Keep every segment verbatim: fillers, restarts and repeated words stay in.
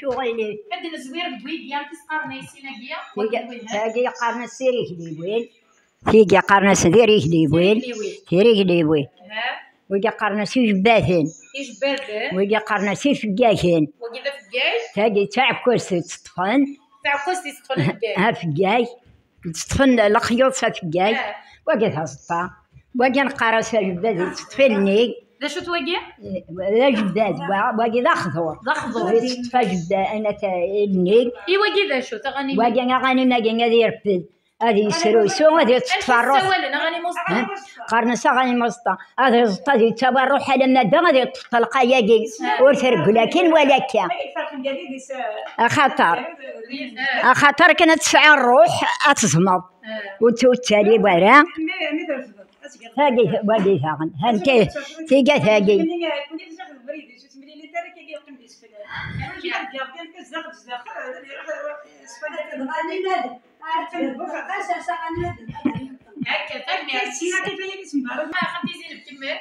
Tuɣilin. Ad nezwir deg wigi, amek i s-qqaren i sin-agi? Tagi qqaren-as tirigdiwin. Tigi qqaren-as tirigdiwin. Tirigdiwin. Tirigdiwin. Ha? Wigi qqaren-as ijebbaten. Ijebbaten. Wigi qqaren-as ifeggagen. Wagi d afeggag. Tagi d taɛekkazt i tteṭṭfen. Taɛekkazt i tteṭṭfen afeggag. Afeggag. Yettṭfen lexyuḍ s afeggag. Ah. Wagi d aẓeṭṭa. Wagi neqqar-as ajebbad yettṭef allen-ik. D acu-t wagi? Eh, d ajebbad, wa-, wagi d axḍur. D axḍur. Yettṭef ajebbad, anat allen-ik. I wagi d acu, taɣanimt? Wagi aɣanim-agi ad irfed, ad yesrusu, ad yettṭef ṛṛuḥ. Acu ssawalen, aɣanim uẓeṭṭa? Eh? Qqaren-as aɣanim uẓeṭṭa. Ad iẓeṭṭ, ad yettawi ṛṛuḥ alamma da, ad yeṭṭef ṭṭelqa-agi. Ah. Ur treggel akin wala akka. Axaṭer, axaṭer kan ad tesɛi ṛṛuḥ, ad tezmeḍ. Ur tt-, ur ttali wara. Tagi, wagi daɣen. Hanti, tiga tagi.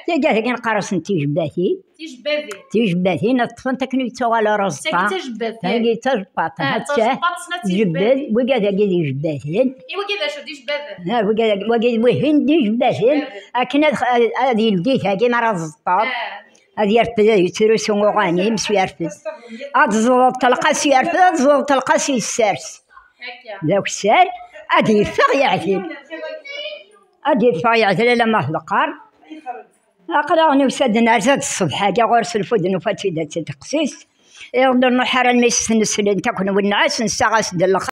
Tiga tagi neqqar-asent tijebbatin. Tijebbatin. Tijebbatin, ad ṭṭfent akken ur yettuɣal ara uẓeṭṭa. Tagi d tajebbat. Tagi d tajebbaṭ. Ah, d tajebbaṭ, snat tijebbatin. Jebbed, wigad-agi d ijebbaten. I wagi d acu, d ijebbaten? Ah, wigad-agi, wagi d wihin d ijebbaten. Akken ad, ad, ad yeldi tagi mi ara tẓeṭṭeḍ. Ah. Ad yerfed, ad yettrusu uɣanim s yerfed. Ad tẓeḍ ṭṭelqa s yerfed, ad tẓeḍ ṭṭelqa s yessers. Akka. D akessar, ad yeffeɣ yeɛdel. Ad yeffeɣ yeɛdel alamma tḍeqqer. Aql-aɣ nusa-d nerza-d ṣṣbeḥ-agi ɣur-s lfud nufa-tt-id ad teqsis. Iḍ ur nruḥ ara almi s-, neslen-t akk nwenneɛ-as, nessaɣ-as-d lxir.